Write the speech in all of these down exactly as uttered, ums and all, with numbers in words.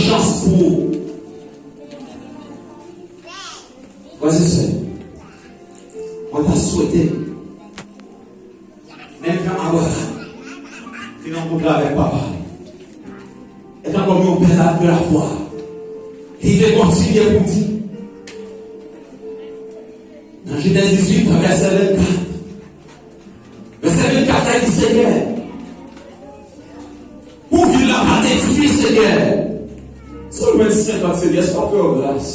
chans pou ou. Frè e sè, mwen ta swete, menm jan Abraram te rankontre avèk papa li, etan kòm yon pè de la fwa, li te kontinye pou di, nan Jenèz dizuit, vèsè vennkat, vèsè vennkat la di, Senyè, pou vil la pa detwi, Senyè. Si w jwenn senkant, Senyè, èske w ap fè yo gras?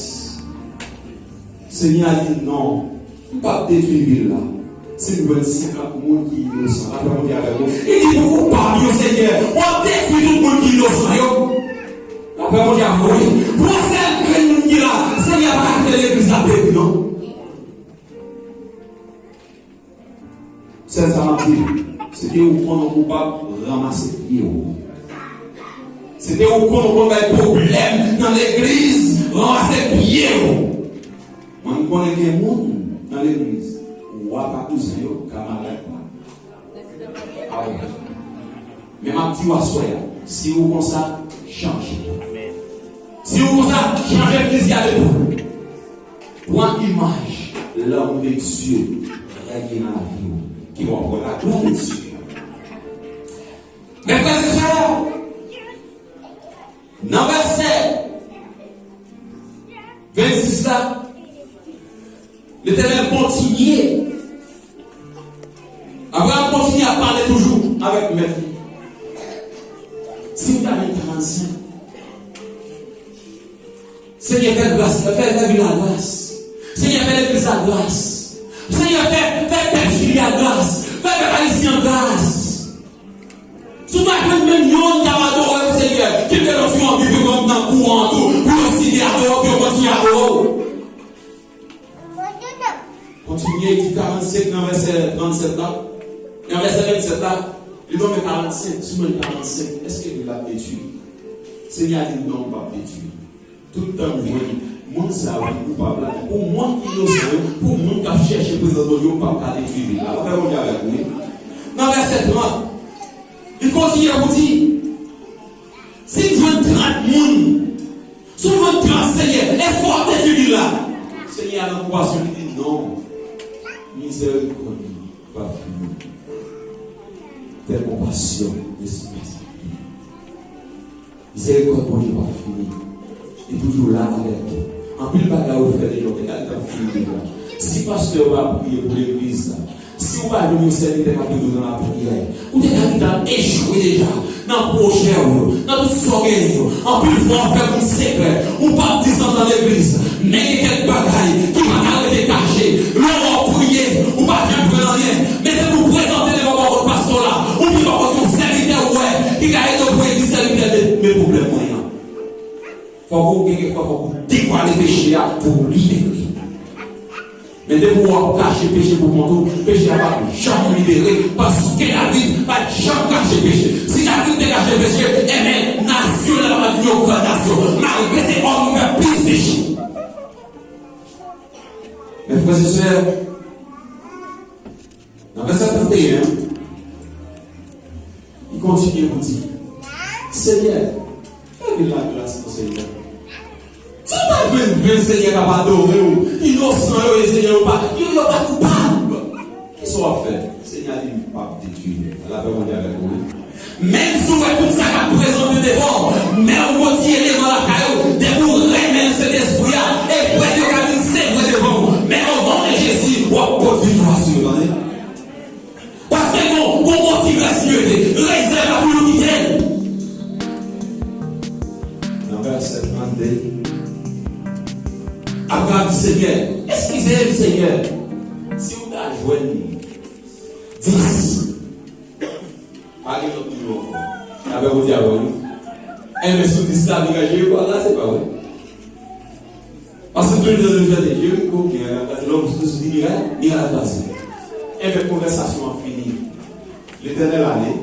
Senyè a di, non, m p ap detwi vil la si m jwenn senkant moun ki inosan. Lapè Bondye avèk ou. Li di, pou koupab yo, Senyè, w ap detwi tout moun ki inosan yo. Lapè Bondye avèk ou. Wi. Pou yon sèl grenn moun ki la, Senyè a pa ka kite legliz la peri, non. Sèl sa m ap di, si te ou konn ou koupab, ranmase pye w. Si te ou konn ou konn bay pwoblèm nan legliz, ranmase pye w. Mwen, m konnen gen moun nan legliz, wa pa kouzen yo, kamarad pa. Ah bon. Men m ap di w aswè a, si ou konsa, chanje. Si ou konsa, chanje fizi a de pou. Pran imaj lanmou de Dye règne nan lavi w, ki w ap wè laglwa de Dye. Mes frères et sœurs, nan vèsè vennsis la, Letènèl kontinye. Abraram kontinye ap pale toujou avèk mèt li. Si m ta jwenn karannsenk, Senyè, fè gras, fè, fè vil la gras. Senyè, fè legliz la gras. Senyè, fè, fè pèp Chili a gras. Fè pèp ayisyen an gras. Si w ta jwenn menm yonn k ap adore w, Senyè, kite lòt yo anvi viv nan kouran an tou, pou yo site adore w, pou yo kontinye adore w. Kontinye di karannsenk nan vèsè trannsèt la. Nan vèsè vennsèt la, li nonmen karannsenk, sou menm karannsenk, èske li ap detwi? Senyè a di, non, m p ap detwi. Tout tan m jwenn moun sa yo ki koupab la, pou moun ki inosan yo, pou moun k ap chèche prezans Bondye yo, m p ap ka detwi vil la. Lapè Bondye avèk nou, wi. Nan vèsè trant, li kontinye pou di, si m jwenn trant moun, si w jwenn trant, Senyè, èske w ap detwi vil la? Senyè a nan konpasyon, li di, non, mizèrikòd li p ap fini. Telle compassion ne s'épuise. Mizèrikòd Bondye p ap fini. Li toujou la avèk ou. Anpil bagay ou fè deja, ou te ka gentan fini deja. Si pastè yo pa priye pou legliz la, si ou pa jwenn yon sèvitè k ap ede w nan lapriyè, ou te ka gentan echwe deja nan pwojè w yo, nan tout sa w genyen yo. Anpil fwa w fè moun sekrè, ou p ap di sa nan legliz. Men gen kèk bagay ki pa ka rete kache. Lè w ap priye, ou pa janm jwenn anyen. Men se pou prezante devan bò kòt pastè w la, oubyen bò kòt yon sèvitè ou wè ki ka ede w pou di sèvitè, men, men pwoblèm mwen an. Fòk ou gen, fòk ou devwale peche a pou ou libere. Men depi w ap kache peche pou kont ou, peche a p ap janm libere, paske David pa t janm kache peche. Si David te kache peche, enben, nasyon an pa t ap vin yon gran nasyon. Malgre se òm ki fè plis peche. Mes frères et sœurs, nan vèsè tranteyen, li kontinye pou di, Senyè, fè vil la gras non, Senyè. Si w ta jwenn ven, Senyè, k ap adore w, inosan yo ye, Senyè, yo pa, yo, yo pa koupab. Kisa w ap fè? Senyè a di, m p ap detwi. Lapè Bondye avèk ou, wi. Menm si w wè tout sa k ap prezante devan w, men w gon ti eleman lakay ou, depi w renmen Sentespri a, eprèv yo ka vin sevre devan w. Men o non de Jezi, w ap pot viktwa sou yo, tande. Paske gon, gon motivasyon yo te, rezèv la pou yo kite l. Nan vèsè trannde, Abraram di, Senyè, eskize m, Senyè, si w ta jwenn dis. Pa gen lòt nimewo ankò. Lapè Bondye avè w, wi. Enben, sou dis la, nou ka jere kwa la, se pa vre? Paske tout lè nou jete Jeriko, gen yon gade lòm sou sou di miray, miray la kraze. Enben, konvèsasyon an fini. Letènèl ale,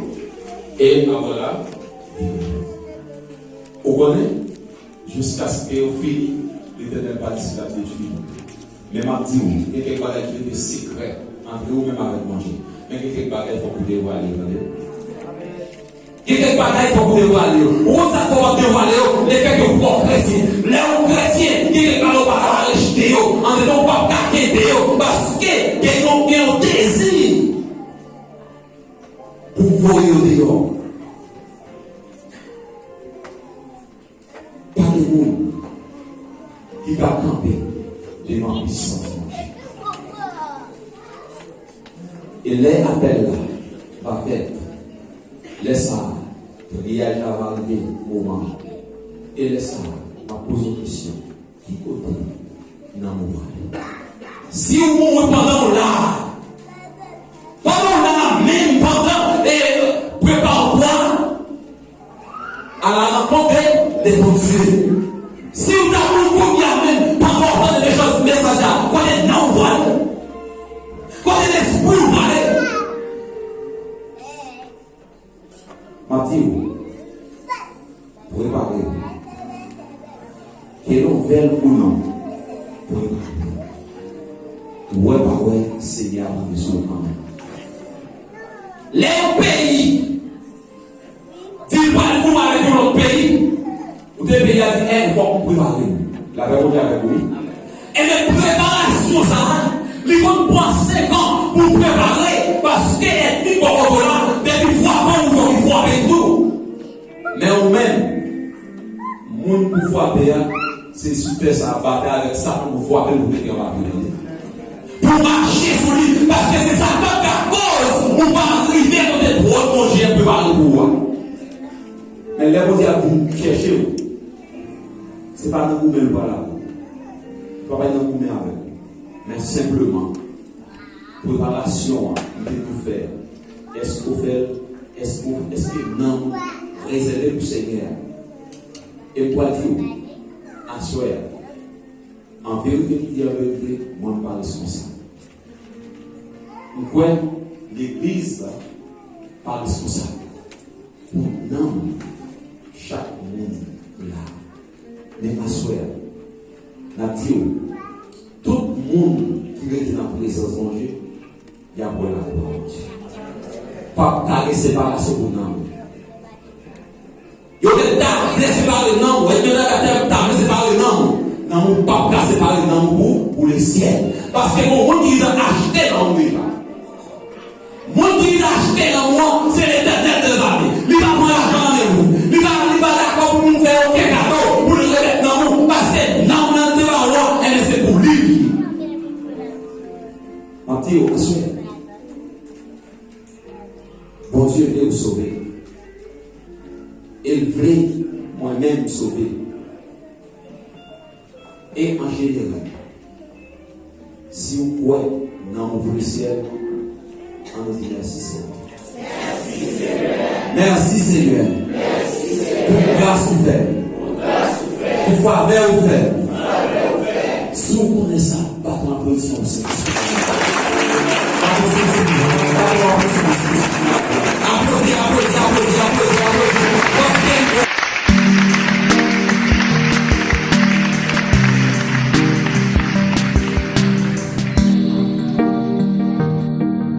e Abraram viv. Ou konnen, jiskaske yo fini, Letènèl pa di si l ap detwi. Men m ap di w, gen kèk bagay ki rete sekrè ant ou menm avèk Bondye. Men gen kèk bagay fòk ou devwale, tande. Gen kèk bagay fòk ou devwale yo. Ou konn sa k fè w ap devwale yo? Lefètke ou moun ki ka kanpe devan pisans Bondye. E lè apèl la va fèt, lè sa a, triyaj la va rive moman an. E lè sa a, m ap poze w kesyon, ki kote nanm ou ale? Si w mouri pandan w la, pandan w la menm, pandan, e, preparatwa, à la rencontre de ton Dieu. Si w ta mouri kounye a menm, pa fè w tande mesaj, mesaj la, kote nanm ou prale? Kote lespri w prale? M ap di w, prepare w. Ke nouvèl ou non, prepare w. Wè pa wè, Senyè a pran sou w kanmenm. Lè yon peyi di l pral goumen avèk yon lòt peyi, ou te peyi a di, en, fòk m prepare m. Lapè Bondye avèk ou, wi. Ebyen, preparasyon sa a, li konn pran senk an pou prepare, paske ènmi bò kote w la, depi frape w, fòk li frape tou. Men ou menm, moun pou frape a, se sou tè sa a, batay avèk sa pou frape l, pou mete anba pye, tande. Pou mache sou li, paske se sa k ap ka koz ou pa rive kote twòn Bondye prepare pou ou a. Men lè Bondye ap vin chèche w, se pa nan goumen l pral avè w. Li pa pral nan goumen avè w. Men senpleman, preparasyon an, li te pou fè a, èske w fè l? Èske w, èske nanm ou rezève pou Senyè a? E m pral di w, aswè a, an verite, m di an verite, mwen m pa reskonsab. M kwè legliz la pa reskonsab pou nanm chak moun la. Men aswè a, n ap di w, tout moun ki rete nan prezans Bondye, y ap wè laglwa Bondye. P ap ka gen separasyon pou nanm. Yo te ta vle separe nanm ou, ènmi an nan latè ta vle separe nanm ou. Nanm ou p ap ka separe nanm ou pou, pou lesyèl. Paske gon moun ki gentan achte nanm ou deja. Moun ki gentan achte nanm ou an, se Letènèl dèzame. Li pa pran lajan nan men moun. Li pa, li pa dakò pou moun fè okenn kado pou l remèt nanm ou. Paske nanm nan te ba ou an, enben se pou li li ye. M ap di yo, aswè, Bondye vle ou sove. E l vle mwen menm sove. E an jeneral, si w kwè nanm ou pou lesyèl, ann nou di mèsi, Senyè. Mèsi, Senyè, pou gras ou fè m, pou favè ou fè m. Si w konnen sa, bat yon aplodisman pou Senyè.